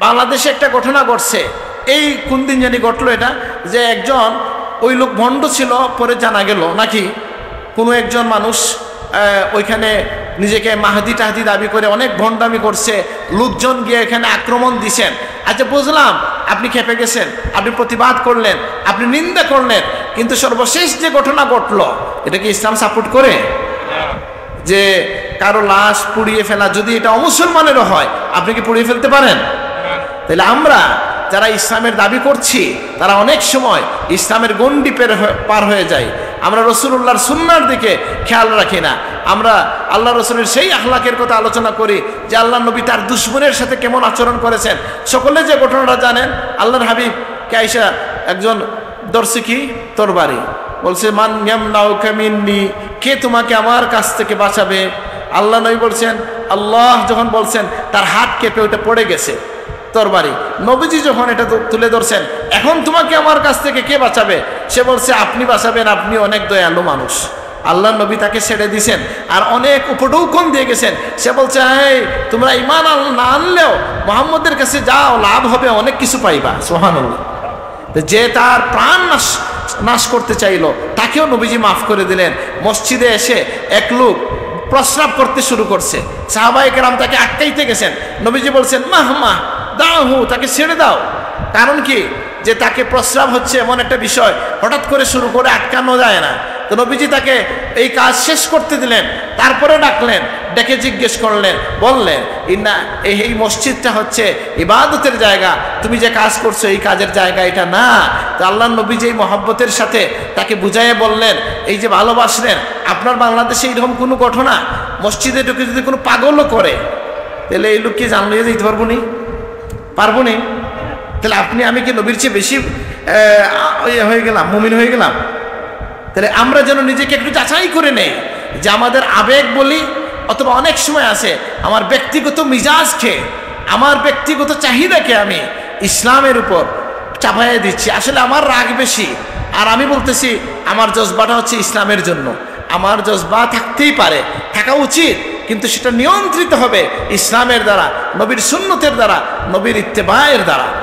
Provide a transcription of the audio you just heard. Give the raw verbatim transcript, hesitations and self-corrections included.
বাংলাদেশে একটা ঘটনা ঘটছে। এই কোন দিন জানি ঘটলো এটা, যে একজন, ওই লোক ভণ্ড ছিল, পরে জানা গেল নাকি কোনো একজন মানুষ আহ, ওইখানে নিজেকে মাহাদি টাহাদি দাবি করে অনেক ভণ্ডামি করছে, লোকজন গিয়ে এখানে আক্রমণ দিছেন। আচ্ছা, বুঝলাম, আপনি খেপে গেছেন, আপনি প্রতিবাদ করলেন, আপনি নিন্দা করলেন, কিন্তু সর্বশেষ যে ঘটনা ঘটলো, এটা কি ইসলাম সাপোর্ট করে? যে কারো লাশ পুড়িয়ে ফেলা, যদি এটা অমুসলমানেরও হয়, আপনি কি পুড়িয়ে ফেলতে পারেন? তাহলে আমরা যারা ইসলামের দাবি করছি, তারা অনেক সময় ইসলামের গণ্ডি পের হয়ে, পার হয়ে যায়। আমরা রসুলুল্লাহর সুন্নার দিকে খেয়াল রাখি না। আমরা আল্লাহ রসুলের সেই আখলাকের কথা আলোচনা করি যে আল্লাহ নবী তার দুশমনের সাথে কেমন আচরণ করেছেন। সকলে যে ঘটনাটা জানেন, আল্লাহর হাবিবকে আইসা একজন ধরছে কি? তরবারি। বলছে, "মান ইয়ামনাউকা মিন্নি, কে তোমাকে আমার কাছ থেকে বাঁচাবে?" আল্লাহ নবী বলছেন, আল্লাহ যখন বলছেন, তার হাত কেঁপে ওটা পড়ে গেছে তরবারি। নবীজি যখন এটা তু-, তুলে ধরছেন, "এখন তোমাকে আমার কাছ থেকে কে বাঁচাবে?" সে বলছে, "আপনি বাঁচাবেন, আপনি অনেক দয়ালু মানুষ।" আল্লাহ নবী তাকে ছেড়ে দিছেন। আর অনেক উপঢৌকন দিয়ে গেছেন। সে বলছে, "এই, তোমরা ইমান আন-, না আনলেও মোহাম্মদের কাছে যাও, লাভ হবে, অনেক কিছু পাইবা।" সুবহানাল্লাহ। তো যে তার প্রাণ নাশ, নাশ করতে চাইল, তাকেও নবীজি মাফ করে দিলেন। মসজিদে এসে এক লোক প্রস্রাব করতে শুরু করছে, সাহাবায়ে কেরাম তাকে আটকাইতে গেছেন। নবীজি বলছেন, "মাহ মাহ, দাহু, তাকে ছেড়ে দাও।" কারণ কি? যে তাকে প্রস্রাব হচ্ছে এমন একটা বিষয়, হঠাৎ করে শুরু করে আটকানো যায় না। তো নবীজি তাকে এই কাজ শেষ করতে দিলেন, তারপরে ডাকলেন, ডেকে জিজ্ঞেস করলেন, বললেন, "ইন্না, এই, এই মসজিদটা হচ্ছে ইবাদতের জায়গা, তুমি যে কাজ করছো এই কাজের জায়গা এটা না।" তো আল্লাহর নবী যেই মহব্বতের সাথে তাকে বুঝাইয়া বললেন, এই যে ভালোবাসলেন, আপনার বাংলাদেশে এইরকম কোনো ঘটনা, মসজিদে ঢুকে যদি কোনো পাগলও করে, তাহলে এই লোক কি জান লইয়া যাইতে পারবো নি? পারবো নি? তাহলে আপনি আমি কি নবীর চেয়ে বেশি, আহ, ইয়ে হয়ে গেলাম, মুমিন হয়ে গেলাম? তাহলে আমরা যেন নিজেকে একটু যাচাই করে নেই যে আমাদের আবেগ বলি, অথবা অনেক সময় আছে আমার ব্যক্তিগত মিজাজকে, আমার ব্যক্তিগত চাহিদাকে আমি ইসলামের উপর চাপাইয়া দিচ্ছি। আসলে আমার রাগ বেশি, আর আমি বলতেছি আমার জজবাটা হচ্ছে ইসলামের জন্য। আমার জজবা থাকতেই পারে, থাকা উচিত, কিন্তু সেটা নিয়ন্ত্রিত হবে ইসলামের দ্বারা, নবীর সুন্নতের দ্বারা, নবীর ইত্তেবায়ের দ্বারা।